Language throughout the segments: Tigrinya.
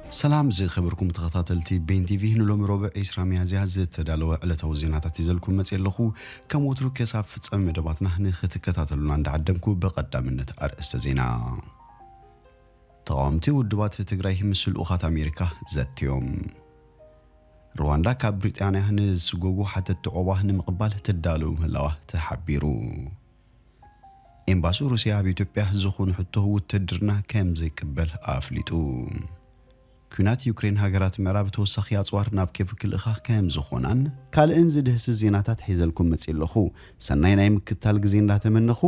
ሰላም ዝኸበርኩም ተኸታተልቲ ቤን ቲቪ፣ ንሎሚ ረቡዕ ዕስራ ሚያዝያ ዝተዳለወ ዕለታዊ ዜናታት ይዘልኩም መጽእ ኣለኹ። ከም ወትሩ ከሳብ ፍጻሜ መደባትና ንኽትከታተሉና እንዳዓደምኩ፣ ብቐዳምነት ኣርእስተ ዜና። ተቓወምቲ ውድባት ትግራይ ምስ ልኡኻት ኣሜሪካ ዘትዮም። ሩዋንዳ ካብ ብሪጣንያ ንዝስጎጉ ሓተትቲ ዑቕባ ንምቕባል ትዳለዉ ምህላዋ ተሓቢሩ። ኤምባሲ ሩስያ ኣብ ኢትዮጵያ ዝኾነ ሕቶ ውትድርና ከም ዘይቅበል ኣፍሊጡ። ኲናት ዩክሬን፣ ሃገራት ምዕራብ ተወሳኺ ኣጽዋር ናብ ኬቭ ክልእኻ ከም ዝኾናን ካልእን ዝድህስስ ዜናታት ሒዘልኩም መጽእ ኣለኹ። ሰናይ ናይ ምክትታል ግዜ እንዳተመነኹ፣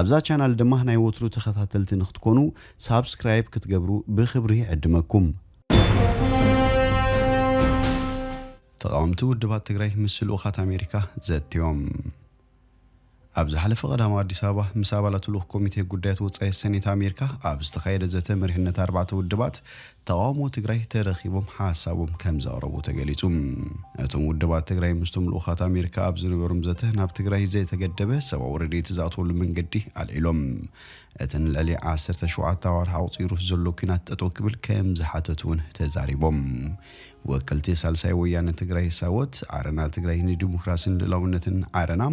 ኣብዛ ቻናል ድማ ናይ ወትሩ ተኸታተልቲ ንክትኮኑ ሳብስክራይብ ክትገብሩ ብኽብሪ ይዕድመኩም። ተቓወምቲ ውድባት ትግራይ ምስ ልኡኻት ኣሜሪካ ዘትዮም። ኣብ ዝሓለፈ ቀዳም ኣዲስ ኣበባ ምስ ኣባላት ልኡኽ ኮሚቴ ጉዳያት ወጻኢ ሰኔት ኣሜሪካ ኣብ ዝተኻየደ ዘተ፣ መሪሕነት ኣርባዕተ ውድባት ተቓውሞ ትግራይ ተረኺቦም ሓሳቦም ከም ዘቕረቡ ተገሊጹ። እቶም ውድባት ትግራይ ምስቶም ልኡኻት ኣሜሪካ ኣብ ዝነበሮም ዘተ፣ ናብ ትግራይ ዘይተገደበ ሰብኣዊ ረድኤት ዝኣትወሉ መንገዲ ኣልዒሎም። እተን ልዕሊ ዓሰርተ ሸውዓተ ኣዋርሕ ኣቑጺሩ ዘሎ ኲናት ጠጠው ክብል ከም ዝሓተቱ እውን ተዛሪቦም። ወከልቲ ሳልሳይ ወያነ ትግራይ ሳወት፣ ዓረና ትግራይ ንዲሞክራሲን ልኡላውነትን ዓረና፣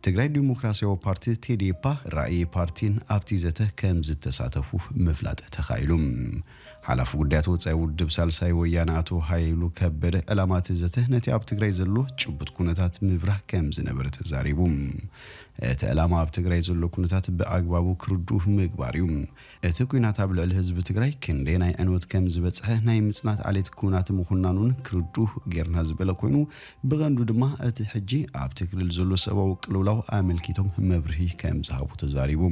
ትግራይ ዲሞክራሲያዊ ፓርቲ ቴዴፓ፣ ራእይ ፓርቲን ኣብቲ ዘተ ከም ዝተሳተፉ ምፍላጥ ተኻኢሉ። ሓላፊ ጉዳያት ወጻኢ ውድብ ሳልሳይ ወያነ ኣቶ ሃይሉ ከበደ፣ ዕላማ እቲ ዘተ ነቲ ኣብ ትግራይ ዘሎ ጭቡጥ ኩነታት ምብራህ ከም ዝነበረ ተዛሪቡ። እቲ ዕላማ ኣብ ትግራይ ዘሎ ኩነታት ብኣግባቡ ክርድኡ ምግባር እዩ። እቲ ኲናት ኣብ ልዕሊ ህዝቢ ትግራይ ክንደይ ናይ ዕንወት ከም ዝበጽሐ ናይ ምጽናት ዓሌት ኲናት ምኹናኑን ክርድኡ ጌርና ዝበለ ኮይኑ፣ ብቐንዱ ድማ እቲ ሕጂ ኣብቲ ክልል ዘሎ ሰብኣዊ ቅልውላው ኣመልኪቶም መብርሂ ከም ዝሃቡ ተዛሪቡ።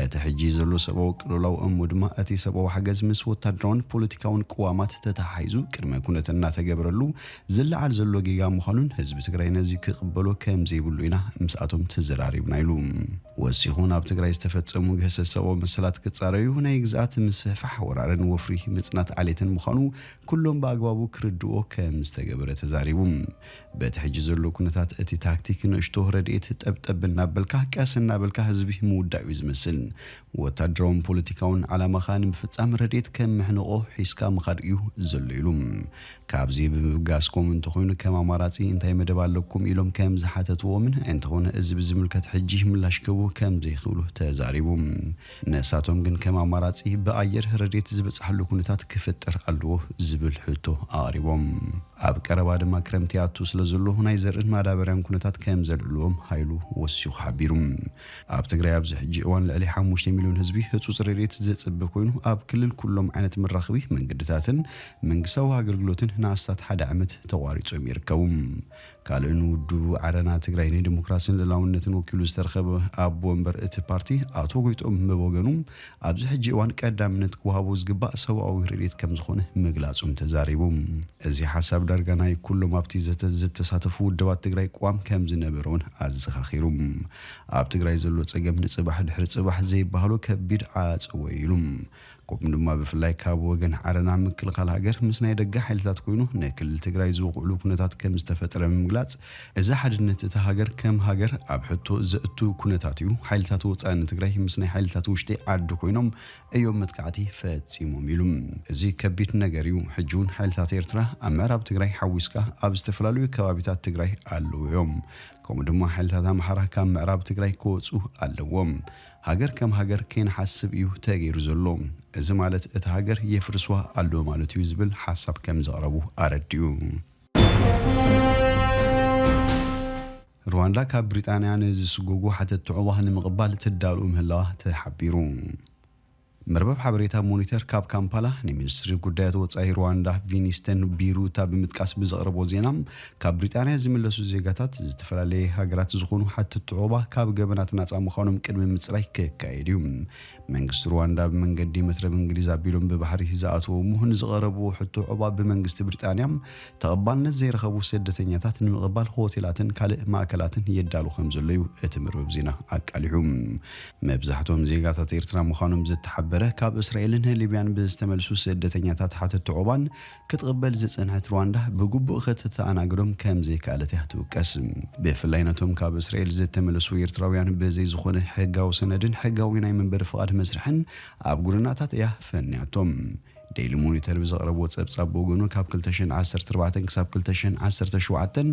እቲ ሕጂ ዘሎ ሰብኣዊ ቅልውላው እሞ ድማ እቲ ሰብኣዊ ሓገዝ ምስ ወታደራውን ፖለቲካውን ቅዋማት ተተሓሒዙ ቅድመ ኩነት እናተገበረሉ ዝለዓል ዘሎ ጌጋ ምዃኑን ህዝቢ ትግራይ ነዚ ክቕበሎ ከም ዘይብሉ ኢና ምስኣቶም ተዘራሪብና ኢሉ። ወሲኹ፣ ኣብ ትግራይ ዝተፈጸሙ ግህሰት ሰብኣዊ መሰላት ክጻረዩ፣ ናይ ግዝኣት ምስፍሕፋሕ፣ ወራርን ወፍሪ ምጽናት ዓሌትን ምዃኑ ኩሎም ብኣግባቡ ክርድኦ ከም ዝተገበረ ተዛሪቡ። በቲ ሕጂ ዘሎ ኩነታት እቲ ታክቲክ ንእሽቶ ረድኤት ጠብጠብ እናበልካ ቀስ እናበልካ ህዝቢ ምውዳእ እዩ ዝመስል። ወታደራውን ፖለቲካውን ዓላማኻ ንምፍጻም ረድኤት ከም መሕንቆ ሒዝካ ምኻድ እዩ ዘሎ ኢሉ። ካብዚ ብምብጋስኩም እንተኾይኑ ከም ኣማራጺ እንታይ መደብ ኣለኩም ኢሎም ከም ዝሓተትዎምን፣ እንተኾነ እዚ ብዝምልከት ሕጂ ምላሽ ክህቡ ከም ዘይኽእሉ ተዛሪቡ። ንሳቶም ግን ከም ኣማራጺ ብኣየር ረድኤት ዝበጽሓሉ ኩነታት ክፍጠር ኣለዎ ዝብል ሕቶ ኣቕሪቦም። ኣብ ቀረባ ድማ ክረምቲ ኣቱ ስለ ዘሎ ናይ ዘርእን ማዳበርያን ኩነታት ከም ዘልዕልዎም ሃይሉ ወሲኹ ሓቢሩ። ኣብ ትግራይ ኣብዚ ሕጂ እዋን ልዕሊ ሓሙሽተ ሚልዮን ህዝቢ ህጹጽ ረድኤት ዘጽበ ኮይኑ፣ ኣብ ክልል ኩሎም ዓይነት መራኸቢ መንገድታትን መንግስታዊ ኣገልግሎትን ንኣስታት ሓደ ዓመት ተቋሪጾም ይርከቡ። ካልእ ንውድቡ ዓረና ትግራይ ንዲሞክራሲን ልኡላውነትን ወኪሉ ዝተረኸበ ኣቦ ወንበር እቲ ፓርቲ ኣቶ ጎይትኦም ብወገኑ፣ ኣብዚ ሕጂ እዋን ቀዳምነት ክወሃቦ ዝግባእ ሰብኣዊ ረድኤት ከም ዝኾነ ምግላጹም ተዛሪቡ። እዚ ሓሳብ ዳርጋ ናይ ኩሎም ኣብቲ ዘተ ዝተሳተፉ ውድባት ትግራይ ቅዋም ከም ዝነበረ እውን ኣዘኻኺሩ። ኣብ ትግራይ ዘሎ ጸገም ንጽባሕ ድሕሪ ጽባሕ ዘይበሃሎ ከቢድ ዓጸዎ እዩ ኢሉ። ከምኡ ድማ ብፍላይ ካብ ወገን ዓረና ምክልኻል ሃገር ምስ ናይ ደገ ሓይልታት ኮይኑ ንክልል ትግራይ ዝውቕዕሉ ኩነታት ከም ዝተፈጠረ ብምግላጽ፣ እዚ ሓድነት እታ ሃገር ከም ሃገር ኣብ ሕቶ ዘእቱ ኩነታት እዩ። ሓይልታት ወጻኢ ንትግራይ ምስ ናይ ሓይልታት ውሽጢ ዓዲ ኮይኖም እዮም መጥቃዕቲ ፈጺሞም ኢሉ። እዚ ከቢድ ነገር እዩ። ሕጂ እውን ሓይልታት ኤርትራ ኣብ ምዕራብ ትግራይ ሓዊስካ ኣብ ዝተፈላለዩ ከባቢታት ትግራይ ኣለዉ እዮም። ከምኡ ድማ ሓይልታት ኣምሓራ ካብ ምዕራብ ትግራይ ክወጹ ኣለዎም። ሃገር ከም ሃገር ከይንሓስብ እዩ ተገይሩ ዘሎ። እዚ ማለት እቲ ሃገር የፍርስዋ ኣሎ ማለት እዩ ዝብል ሓሳብ ከም ዘቕረቡ ኣረዲኡ። ሩዋንዳ ካብ ብሪጣንያ ንዝስጎጉ ሓተትቲ ዑቕባ ንምቕባል ትዳሉ ምህላዋ ተሓቢሩ። መርበብ ሓበሬታ ሞኒተር ካብ ካምፓላ ንሚኒስትሪ ጉዳያት ወጻኢ ሩዋንዳ ቪኒስተን ቢሩታ ብምጥቃስ ብዘቕረቦ ዜና፣ ካብ ብሪጣንያ ዝምለሱ ዜጋታት ዝተፈላለየ ሃገራት ዝኾኑ ሓተትቲ ዑቕባ ካብ ገበናት ናጻ ምዃኖም ቅድሚ ምጽራይ ክካየድ እዩ። መንግስቲ ሩዋንዳ ብመንገዲ መትረብ እንግሊዝ ኣቢሎም ብባሕሪ ዝኣተዉ ምሁን ዝቐረቡ ሕቶ ዑቕባ ብመንግስቲ ብሪጣንያ ተቐባልነት ዘይረኸቡ ስደተኛታት ንምቕባል ሆቴላትን ካልእ ማእከላትን የዳሉ ከም ዘሎ እዩ እቲ መርበብ ዜና ኣቃሊሑ። መብዛሕትኦም ዜጋታት ኤርትራ ምዃኖም ዝተሓበረ ካብ እስራኤልን ሊብያን ብዝተመልሱ ስደተኛታት ሓተትቲ ዑቕባን ክትቕበል ዝጸንሐት ሩዋንዳ ብግቡእ ከተተኣናግዶም ከም ዘይከኣለት እያ ትውቀስ። ብፍላይ ነቶም ካብ እስራኤል ዝተመለሱ ኤርትራውያን ብዘይ ዝኾነ ሕጋዊ ሰነድን ሕጋዊ ናይ መንበሪ ፍቓድ መስርሕን ኣብ ጎደናታት እያ ፈንያቶም። ዴይሊ ሞኒተር ብዘቕረቦ ጸብጻብ ብወገኑ፣ ካብ ክልተ ሽሕን ዓሰርተ ኣርባዕተን ክሳብ ክልተ ሽሕን ዓሰርተ ሸውዓተን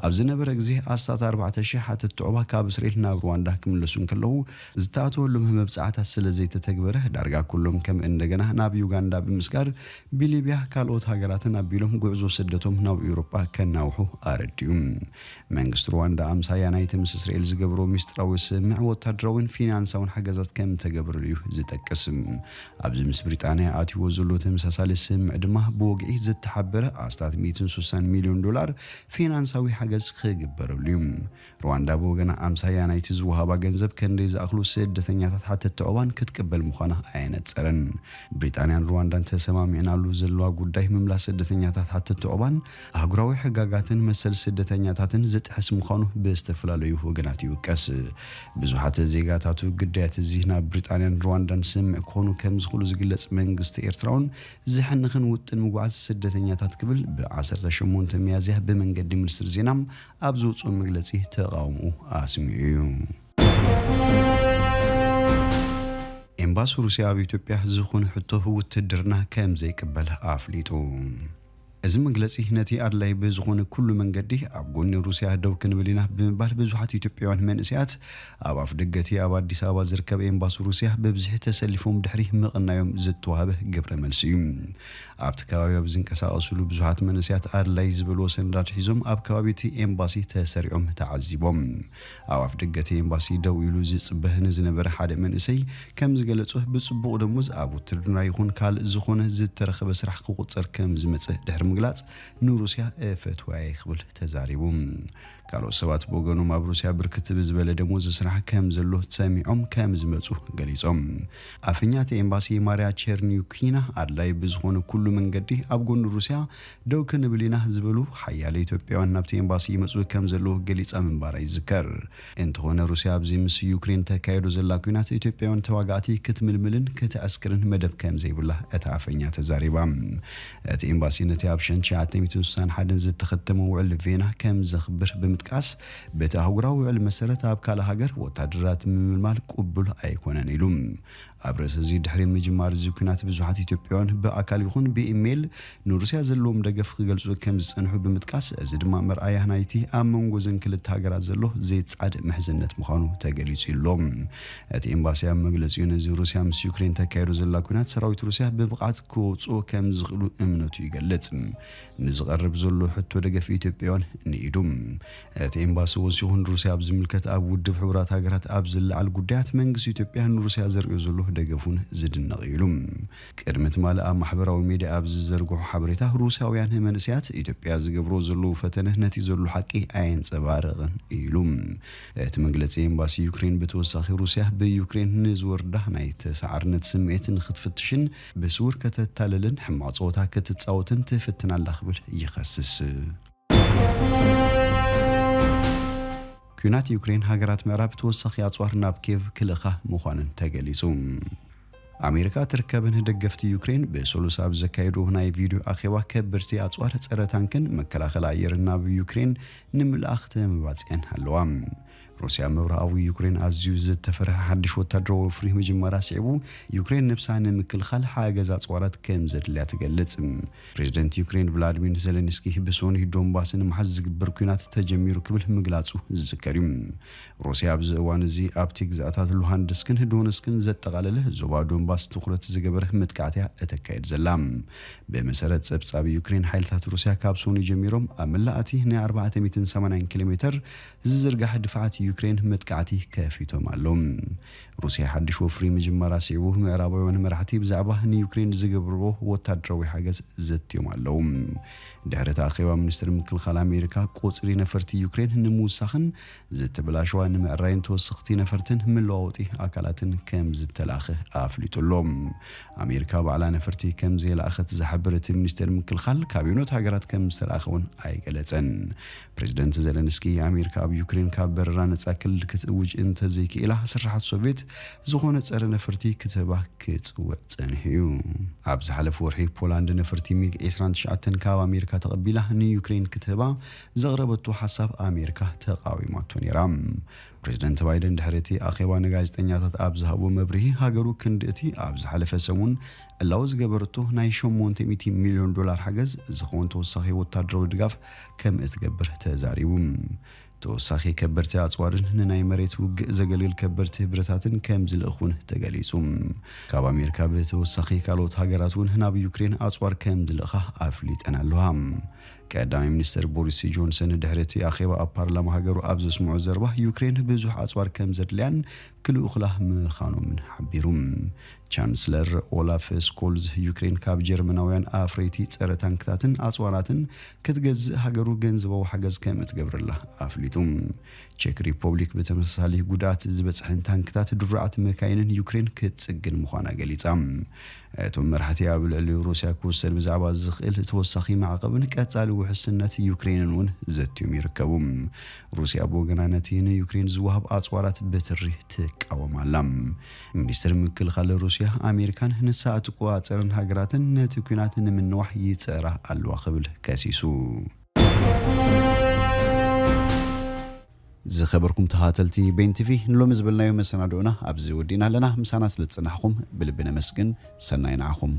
ኣብ ዝነበረ ግዜ ኣስታት ኣርባዕተ ሽሕ ሓተትቲ ዑቕባ ካብ እስራኤል ናብ ሩዋንዳ ክምለሱ እንከለዉ፣ ዝተኣተወሎም መብጻዕታት ስለ ዘይተተግበረ፣ ዳርጋ ኩሎም ከም እንደገና ናብ ዩጋንዳ ብምስጋር፣ ብሊብያ ካልኦት ሃገራትን ኣቢሎም ጉዕዞ ስደቶም ናብ ኤውሮጳ ከናውሑ ኣረዲኡ። መንግስቲ ሩዋንዳ ኣምሳያ ናይቲ ምስ እስራኤል ዝገብሮ ሚስጥራዊ ስምምዕ ወታደራዊን ፊናንሳውን ሓገዛት ከም ተገብረሉ እዩ ዝጠቅስ። ኣብዚ ምስ ብሪጣንያ ኣትይዎ ዘሎ ተመሳሳሊ ስምምዕ ድማ ብወግዒ ዝተሓበረ ኣስታት ሚእትን ስሳን ሚልዮን ዶላር ፊናንሳዊ ሓገዝ ክግበረሉ እዩ። ሩዋንዳ ብወገና ኣምሳያ ናይቲ ዝወሃባ ገንዘብ ከንደይ ዝኣኽሉ ስደተኛታት ሓተትቲ ዑቕባን ክትቅበል ምዃና ኣየነጸረን። ብሪጣንያን ሩዋንዳን ተሰማሚዕናሉ ዘለዋ ጉዳይ ምምላስ ስደተኛታት ሓተትቲ ዑቕባን ኣህጉራዊ ሕጋጋትን መሰል ስደተኛታትን ዝጥሕስ ምዃኑ ብዝተፈላለዩ ወገናት ይውቀስ። ብዙሓት ዜጋታቱ ግዳያት እዚ ናብ ብሪጣንያን ሩዋንዳን ስምምዕ ክኾኑ ከም ዝኽእሉ ዝግለጽ መንግስቲ ኤርትራ እውን ዝሕንኽን ውጥን ምጉዓዝ ስደተኛታት ክብል ብ ዓሰርተ ሸሞንተ ሚያዝያ ብመንገዲ ሚኒስትሪ ዜና ኣብ ዝወፅኦ መግለፂ ተቓውሞኡ ኣስሚዑ እዩ። ኤምባሲ ሩስያ ኣብ ኢትዮጵያ ዝኾነ ሕቶ ውትድርና ከም ዘይቅበል ኣፍሊጡ። እዚ መግለጺ ነቲ ኣድላይ ብዝኾነ ኩሉ መንገዲ ኣብ ጎኒ ሩስያ ደው ክንብል ኢና ብምባል ብዙሓት ኢትዮጵያውያን መንእሰያት ኣብ ኣፍ ደገቲ ኣብ ኣዲስ ኣበባ ዝርከብ ኤምባሲ ሩስያ ብብዝሒ ተሰሊፎም ድሕሪ ምቕናዮም ዝተዋህበ ግብረ መልሲ እዩ። ኣብቲ ከባቢ ኣብ ዝንቀሳቐስሉ ብዙሓት መንእሰያት ኣድላይ ዝበልዎ ሰነዳት ሒዞም ኣብ ከባቢ እቲ ኤምባሲ ተሰሪዖም ተዓዚቦም። ኣብ ኣፍ ደገ እቲ ኤምባሲ ደው ኢሉ ዝጽበ ንዝነበረ ሓደ መንእሰይ ከም ዝገለጾ፣ ብጽቡቕ ደሞዝ ኣብ ውትድርና ይኹን ካልእ ዝኾነ ዝተረኸበ ስራሕ ክቑጸር ከም ዝመጽእ ድሕሪ ምግላጽ፣ ንሩስያ እፈትዋ እየ ክብል ተዛሪቡ። ካልኦት ሰባት ብወገኖም ኣብ ሩስያ ብርክት ብዝበለ ደሞዝ ስራሕ ከም ዘሎ ሰሚዖም ከም ዝመጹ ገሊጾም። ኣፈኛ እቲ ኤምባሲ ማርያ ቸርኒውኪና ኣድላይ ብዝኾነ ኩሉ መንገዲ ኣብ ጎኒ ሩስያ ደው ክንብል ኢና ዝበሉ ሓያለ ኢትዮጵያውያን ናብቲ ኤምባሲ ይመጹ ከም ዘለዉ ገሊጻ ምንባራ ይዝከር። እንተኾነ ሩስያ ኣብዚ ምስ ዩክሬን ተካይዶ ዘላ ኲናት ኢትዮጵያውያን ተዋጋእቲ ክትምልምልን ክትዕስክርን መደብ ከም ዘይብላ እታ ኣፈኛ ተዛሪባ። እቲ ኤምባሲ ነቲ ኣብ ሸንት ሸዓተ ሚእትን ስሳን ሓደን ዝተኸተመ ውዕል ቬና ከም ዘኽብር ብምጥቃስ፣ በቲ ኣህጉራዊ ውዕል መሰረት ኣብ ካልእ ሃገር ወታደራት ምምልማል ቅቡል ኣይኮነን ኢሉ። ኣብ ርእሲ እዚ ድሕሪ ምጅማር እዚ ኲናት ብዙሓት ኢትዮጵያውያን ብኣካል ይኹን ብኢሜይል ንሩስያ ዘለዎም ደገፍ ክገልጹ ከም ዝጸንሑ ብምጥቃስ፣ እዚ ድማ መርኣያ ናይቲ ኣብ መንጎ እዘን ክልተ ሃገራት ዘሎ ዘይጻድ ምሕዝነት ምዃኑ ተገሊጹ ኣሎ። እቲ ኤምባሲ ኣብ መግለጺኡ ነዚ ሩስያ ምስ ዩክሬን ተካይዶ ዘላ ኲናት ሰራዊት ሩስያ ብብቕዓት ክወጽኦ ከም ዝኽእሉ እምነቱ ይገልጽ። ንዝቐርብ ዘሎ ሕቶ ደገፍ ኢትዮጵያውያን ንኢዱ። እቲ ኤምባሲ ወሲኹ ንሩስያ ኣብ ዝምልከት ኣብ ውድብ ሕቡራት ሃገራት ኣብ ዝለዓል ጉዳያት መንግስቲ ኢትዮጵያ ንሩስያ ዘርእዮ ዘሎ ደገፉን ዝድነቕ እዩ ኢሉ። ቅድሚ ትማሊ ኣብ ማሕበራዊ ሚድያ ኣብ ዝዘርግሖ ሓበሬታ፣ ሩስያውያን መንእሰያት ኢትዮጵያ ዝገብሮ ዘለዉ ፈተነ ነቲ ዘሎ ሓቂ ኣየንጸባርቕን እዩ ኢሉ። እቲ መግለጺ ኤምባሲ ዩክሬን ብተወሳኺ ሩስያ ብዩክሬን ንዝወርዳ ናይ ተሳዓርነት ስምዒት ንክትፍትሽን ብስውር ከተታልልን ሕማቕ ጸወታ ክትጻወትን ትፍትን ኣላ ክብል ይኸስስ። ኲናት ዩክሬን ሃገራት ምዕራብ ተወሳኺ ኣጽዋር ናብ ኬቭ ክልእኻ ምዃነን ተገሊጹ። ኣሜሪካ ትርከብን ደገፍቲ ዩክሬን ብሰሉስ ኣብ ዘካየድዎ ናይ ቪድዮ ኣኼባ ከበድቲ ኣጽዋር ጸረ ታንክን መከላኸሊ ኣየርን ናብ ዩክሬን ንምልኣኽ ተመባጺዐን ኣለዋ። ሩስያ ምብራቓዊ ዩክሬን ኣዝዩ ዝተፈርሐ ሓድሽ ወታደራዊ ወፍሪ ምጅማራ ስዒቡ፣ ዩክሬን ነብሳ ንምክልኻል ሓገዝ ኣጽዋራት ከም ዘድልያ ትገልጽ። ፕሬዝደንት ዩክሬን ቭላድሚር ዜሌንስኪ ብሶኒ ዶንባስ ንምሓዝ ዝግበር ኲናት ተጀሚሩ ክብል ምግላጹ ዝዝከር እዩ። ሩስያ ኣብዚ እዋን እዚ ኣብቲ ግዝኣታት ሉሃንስክን ዶነስክን ዘጠቓለለ ዞባ ዶንባስ ትኹረት ዝገበረ መጥቃዕቲ እያ እተካየድ ዘላ። ብመሰረት ጸብጻብ ዩክሬን፣ ሓይልታት ሩስያ ካብ ሶኒ ጀሚሮም ኣብ መላእ እቲ ናይ ኣርባዕተ ሚእትን ሰማንያን ኪሎ ሜተር ዝዝርጋሕ ድፍዓት ዩክሬን መጥቃዕቲ ከፊቶም ኣለዉ። ሩስያ ሓድሽ ወፍሪ ምጅማራ ስዒቡ፣ ምዕራባውያን መራሕቲ ብዛዕባ ንዩክሬን ዝገብርዎ ወታደራዊ ሓገዝ ዘትዮም ኣለዉ። ድሕሪ እቲ ኣኼባ፣ ሚኒስትሪ ምክልኻል ኣሜሪካ ቁጽሪ ነፈርቲ ዩክሬን ንምውሳኽን ዝተበላሸዋ ንምዕራይን ተወሰኽቲ ነፈርትን መለዋወጢ ኣካላትን ከም ዝተላእኸ ኣፍሊጡ ኣሎ። ኣሜሪካ ባዕላ ነፈርቲ ከም ዘየላእኸት ዝሓበረ እቲ ሚኒስቴር ምክልኻል፣ ካብ የኖት ሃገራት ከም ዝተላእኸ እውን ኣይገለጸን። ፕሬዚደንት ዘለንስኪ፣ ኣሜሪካ ኣብ ዩክሬን ካብ በረራ ነጻ ክልል ክትእውጅ እንተዘይክኢላ፣ ስርሓት ሶቪየት ዝኾነ ጸረ ነፈርቲ ክትህባ ክጽውዕ ጸኒሑ እዩ። ኣብ ዝሓለፈ ወርሒ ፖላንድ ነፈርቲ ሚግ ዕስራን ትሽዓተን ካብ ኣሜሪካ ተቐቢላ ንዩክሬን ክትህባ ዘቕረበቶ ሓሳብ ኣሜሪካ ተቓዊማቶ ነይራ። ፕሬዚደንት ባይደን ድሕሪ እቲ ኣኼባ ንጋዜጠኛታት ኣብ ዝሃቦ መብርሂ፣ ሃገሩ ክንዲ እቲ ኣብ ዝሓለፈ ሰሙን ዕላዊ ዝገበረቶ ናይ ሸሞንተ ሚእቲ ሚልዮን ዶላር ሓገዝ ዝኸውን ተወሳኺ ወታደራዊ ድጋፍ ከም እትገብር ተዛሪቡ። ተወሳኺ ከበድቲ ኣጽዋርን ንናይ መሬት ውግእ ዘገልግል ከበድቲ ብረታትን ከም ዝልእኽ እውን ተገሊጹ። ካብ ኣሜሪካ ብተወሳኺ ካልኦት ሃገራት እውን ናብ ዩክሬን ኣጽዋር ከም ዝልእኻ ኣፍሊጠን ኣለዋ። ቀዳማይ ሚኒስትር ቦሪስ ጆንሰን ድሕሪ እቲ ኣኼባ ኣብ ፓርላማ ሃገሩ ኣብ ዘስምዖ ዘረባ፣ ዩክሬን ብዙሕ ኣጽዋር ከም ዘድልያን ክልእኹላ ምዃኖምን ሓቢሩ። ቻንስለር ኦላፍ ስኮልዝ፣ ዩክሬን ካብ ጀርመናውያን ኣፍረይቲ ጸረ ታንክታትን ኣጽዋራትን ክትገዝእ ሃገሩ ገንዘባዊ ሓገዝ ከም እትገብረላ ኣፍሊጡ። ቼክ ሪፐብሊክ ብተመሳሳሊ ጉድኣት ዝበጽሐን ታንክታት ድሩዓት መካይንን ዩክሬን ክትጽግን ምዃና ገሊጻ። እቶም መራሕቲ ኣብ ልዕሊ ሩስያ ክውሰድ ብዛዕባ ዝኽእል ተወሳኺ ማዕቐብን ቀጻሊ ውሕስነት ዩክሬንን እውን ዘትዮም ይርከቡ። ሩስያ ብወገና ነቲ ንዩክሬን ዝወሃብ ኣጽዋራት ብትሪ ትቃወም ኣላ። ሚኒስትር ምክልኻል ሩስያ፣ ኣሜሪካን ንሳ እትቆጻጸረን ሃገራትን ነቲ ኲናት ንምንዋሕ ይጽዕራ ኣለዋ ክብል ከሲሱ። ዝኸበርኩም ተኸታተልቲ ቤን ቲቪ፣ ንሎሚ ዝበልናዮ መሰናድኦና ኣብዚ ወዲእና ኣለና። ምሳና ስለ ዝጸናሕኩም ብልቢ ነመስግን። ሰናይ ንዓኹም።